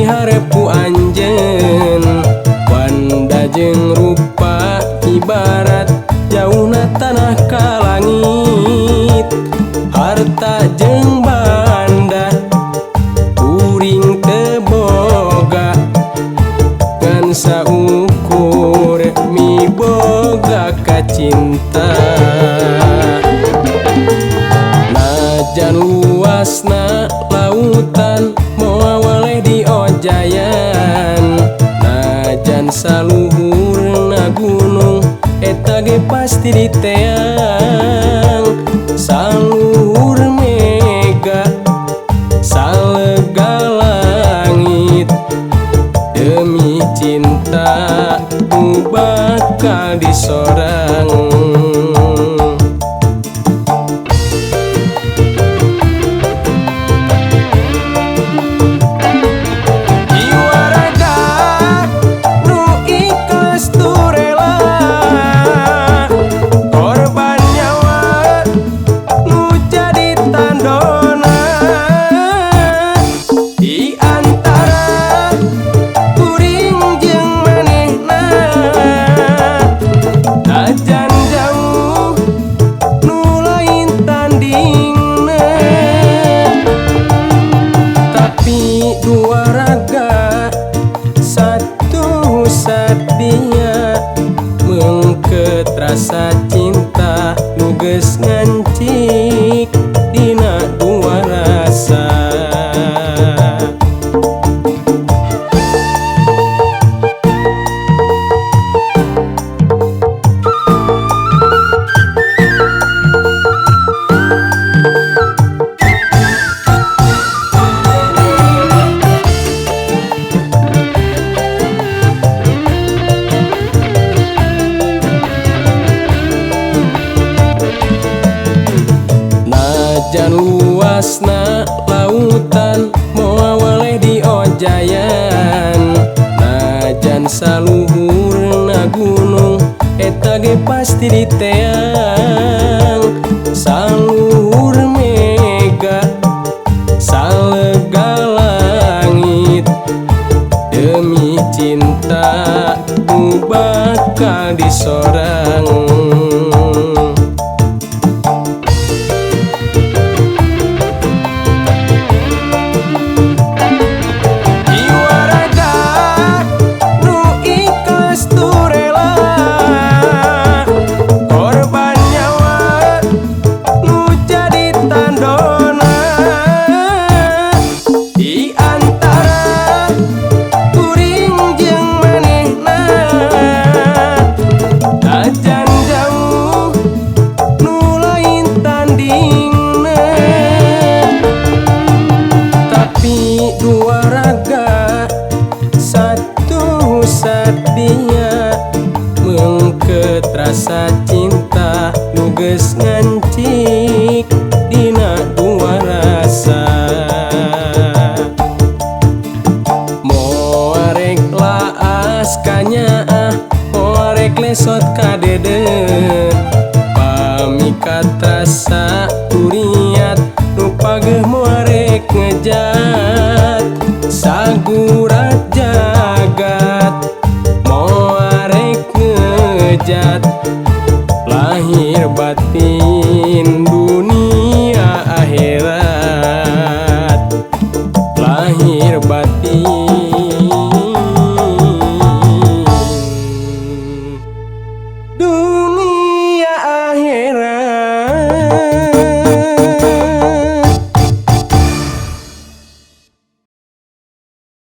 Diharep ku anjeun wanda jeung rupa ibarat jauhna tanah ka langit. Harta jeung banda kuring teu boga ngan saukur miboga ka cinta. Najan luasna lautan moal weleh diojayan, najan saluhurna gunung eta ge pasti diteang. Saluhur mega salega langit, demi cinta ku bakal disorang. Dua raga satu sadia mengket rasa cinta nu geus ngancik dina dua rasa. Najan luasna lautan moal weleh diojayan, najan saluhurna gunung eta ge pasti diteang. Saluhur mega salega langit, demi cinta ku bakal disorang. Dua raga satu sadia mengket rasa cinta nu geus ngancik dina dua rasa. Moal rek laas ka nyaah, moal rek lesot ka dede, pamikat rasa turiat nu pageuh moal rek ngejat. Sagurat jagat